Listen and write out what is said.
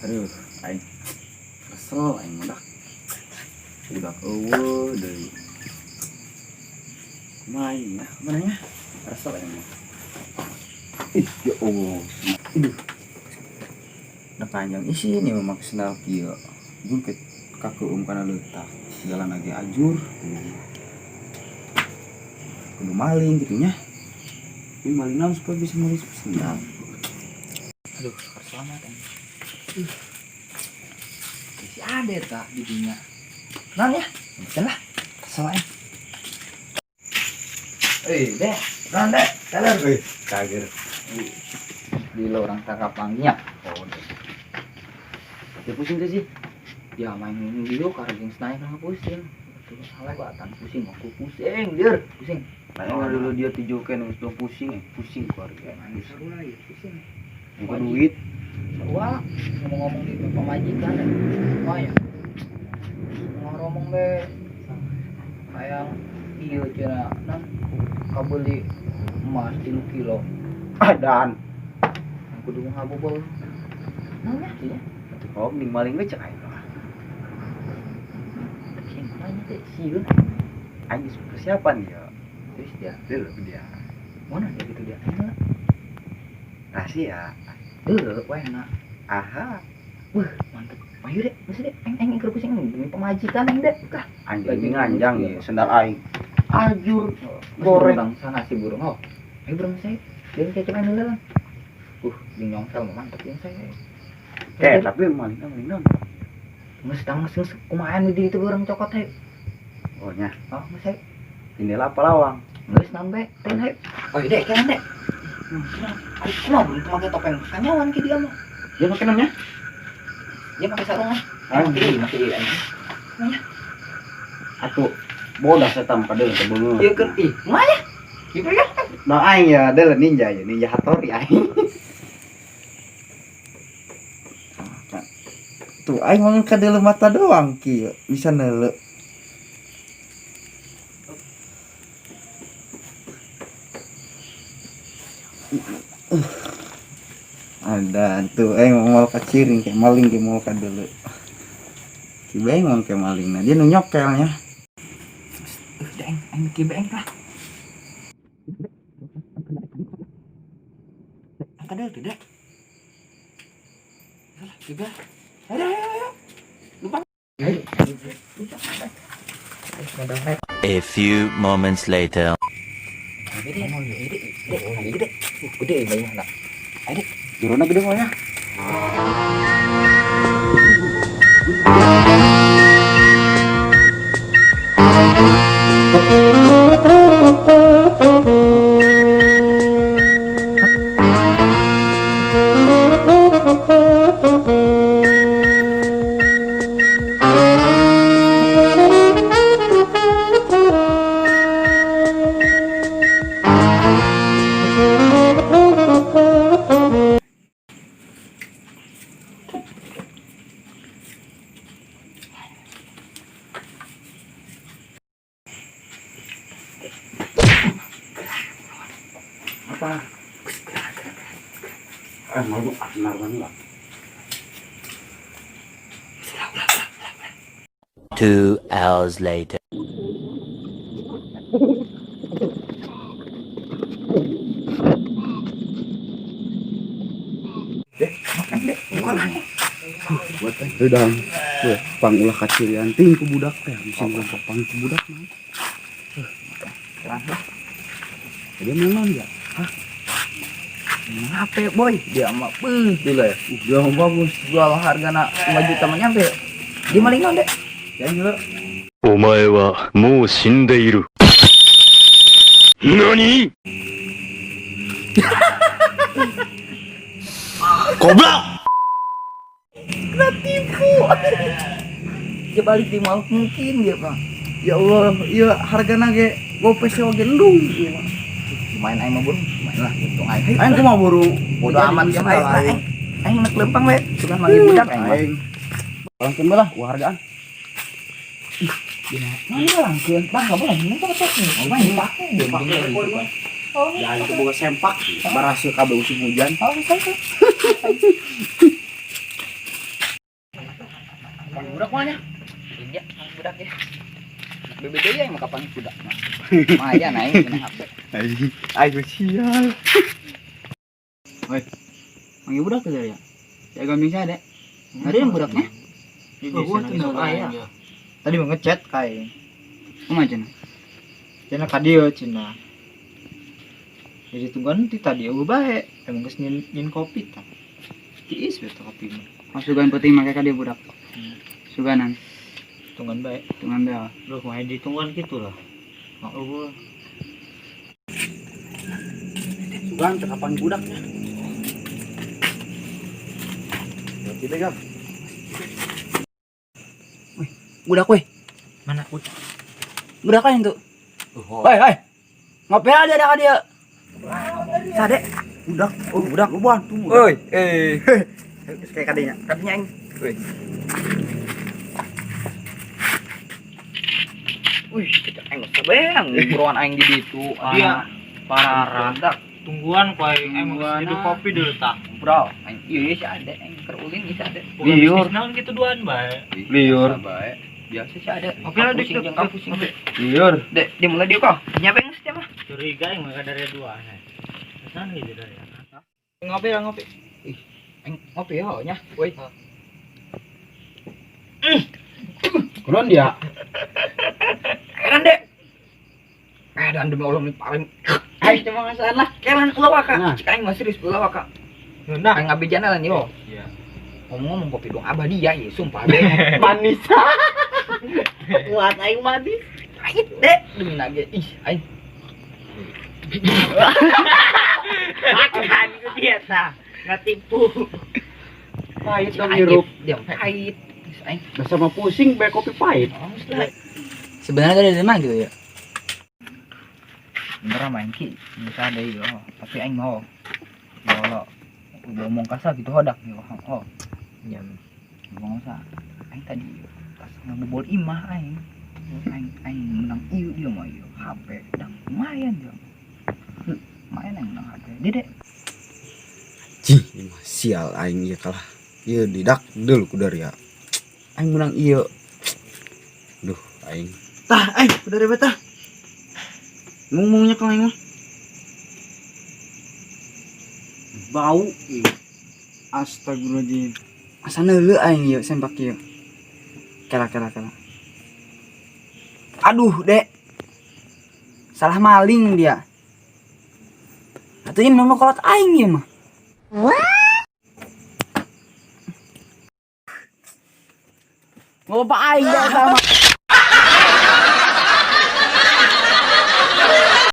Aduh, aing kesel aing mah dah. Budak euweuh deui. Kumaha aing nya? Kumaha nya? Kesel aing mah. Ih, ya Allah. Aduh. Udah panjang isi ini mah make sendal kieu. Jungkit kakeum kana leutak. Jalan lagi ajur. Kudu maling gitu nya. Ini maling naon supaya bisa maling sendal. Aduh, selamat aing. Si Ade tak di dinya. Naon ya? Bisa lah. Kesel aing. Eh, deh. Naon deh? Taler. Wih, kaget. Di lo orang tangkap panggilnya. Oh, udah. Ya pusing gak sih? Ya main ini dia karena geng naik kan pusing. Tuh salah batan pusing, aku pusing, dir, pusing. Nah, dulu dia tujuh kan yang pusing, pusing keluarga. Main seru lah ya, pusing. Bukan duit. Wah, ngomong-ngomong di pamajikan ya. Wah ya. Ngomong be hayang iya cenah nan kabeli emas 3 kilo. Ah, dan Kudu ngabobol. Nah, ya, ya. atuh kau mending maling we cek aing lah. Sing nanya teh sieun. Aing geus persiapan ya. Terus dia, Dulu dia. mana dia gitu dia. Rahasia. Dulu, wah enak. Aha. Wah, mantep. Ayo deh, mesti deh. Aing aing keur pusing demi pamajikan aing deh. Kah. Aing jadi nganjang ya sendal aing. Ajur Goreng goreng. sana si burung. Oh. Ayo burung saya. Dia cecep aing dulu lah. Jeung nyongsel mah mantep jeung saya. Eh, tapi maling maling naon? Geus tang geus kumaha nu di itu urang cokot hayu. Oh nya, Oh, geus hayu. jendela apa lawang? Geus naon bae, teh hayu. Oh, deh, kan deh. Aduh, kumaha belum make topeng kanyawan ki dia mah. Dia pakai namanya? Dia pakai sarung ah. Ah, Make ieu, make ieu anjing. Atuh bodas eta mah kadeul teh beungeut. Ieu keur ih, kumaha ya? Ieu kan. Nah aing ya deul ninja ya, ninja Hattori aing. Tuh aing mah kadeuleu mata doang kieu, bisa neuleu. Ada tuh aing mau kaciring kayak maling kayak mau kadeuleu. Ki bengong kayak maling. Nah dia nu nyokelnya. Deng, aing ki beng lah. Kadeul tuh deh. Salah, ki beng. Ayo, ayo, ayo. Lupa. Ayo. A few moments later. Gede, gede, gede, gede. Gede banyak lah. Ayo deh. Jurona gede mah ya. Apa? Eh, malu ah, naruhan lah. 2 hours later. Buat teh udang. Buat pang ulah kacirian ting ku budak teh, musim pang ku budak mah. Dia memang ya. Hah? Apa boy? Dia mah beuh dulu ya. Dia mah bagus. Jual harga na 5 juta mah nyampe. Dia maling naon deh? Ya gila. お前はもう死んでいる。何 Goblok! Kena tipu. Dia balik di mal mungkin dia mah. Ya Allah, iya hargana ge gope sewa ge endung. Main aing mah burung, main lah untung aing. Aing kumaha buru? Bodo amat ya aing. Aing aing nek lempang we, sudah manggil budak aing mah. Aing. Langkeun bae lah, wah hargaan. Mana langkeun? Bang, enggak boleh minum tuh nih. Main dipake dia Dipake, gitu kan. Oh, Ya itu boga sempak, baraseuh kabeh musim hujan. oh, saya. Kapan budak mah nya? Iya, budak ya. BBD ya yang kapan budak mah. Lumayan aing kena HP. Aing sial. Woi. Manggil budak tuh ya. Ya gambing saya, Dek. Ada yang budaknya? Oh, gua tuh ayah. Tadi mau ngechat kayak. Kumaha cenah? Cenah ka dieu cenah. Jadi tungguan ti tadi eueuh bae. Emang geus nyin kopi tah. Tiis we teh kopi mah. Oh, sugan penting make ka dieu budak. Suganan, Tungguan bae. tungguan bae. Lu kumaha ditungguan kitu lah. Mak eueuh. Sugan teh kapan budaknya? Berarti begang. Budak weh. Mana? Budak kan itu. Hei, hei. Ngopi aja ada ka dieu. Sade. Budak, oh budak luban tuh. Woi, eh. Kayak kadinya. Kadinya aing. Woi. Wih, kecak aing mah sabeang buruan aing di ditu. Iya. Parah. Tungguan ku aing emang geus Tungguan, nyeduh ah. kopi dulu tah. Bro, aing iya iya si Ade aing keur ulin ieu si Ade. Bukan Liur. bisnis naon kitu duaan bae. Liur. Biasa bae. Biasa si Ade. Oke lah, Dik, Pusing Dik, jeung Dik. pusing. Liur. Dek, dia mulai dia kok. Nyampe geus dia mah. Curiga aing mah dari dua. Pesan gitu dari. Ngopi lah ngopi. Aing ngopi ya nya. Woi. Kunaon dia? Heran, Dek. Dan demi Allah ini paling aing cuma ngasaan lah. Keran ulah waka. Nah. Cik aing mah serius ulah waka. Ngeunah. Aing ngabejana lah yo. Iya. Ngomong-ngomong kopi dong abah dia ya, sumpah deh. Manis. Kuat aing manis. Pahit, Dek. Demi nage. Ih, aing. Makan ku dia tah. Nggak tipu. Pahit Cik dong aing, hirup. Dia pahit. Ih, aing. Dasar mah pusing bae kopi pahit. Sebenarnya dari mana gitu ya? Bener mah aing ki bisa ada yo, tapi aing mau. Ya Allah. Udah ngomong kasar gitu hodak yo. Oh. Iya. Ngomong kasar. Aing tadi pas ngebobol imah aing. Aing aing menang ieu dia mah ieu HP. Dah lumayan dia. Lumayan aing menang HP. Dede. Cih, ini mah sial aing ieu kalah. Ieu didak deul ku daria. Aing menang ieu. Duh, aing. Tah, aing udah ribet tah. Ngomongnya ke aing mah. Bau ih. Astagfirullahaladzim. Asana heuleuh aing ieu sempak ieu. Kela kela kela. Aduh, Dek. Salah maling dia. Atuh ini nomor kolot aing ieu mah. Ngopo aing dah sama.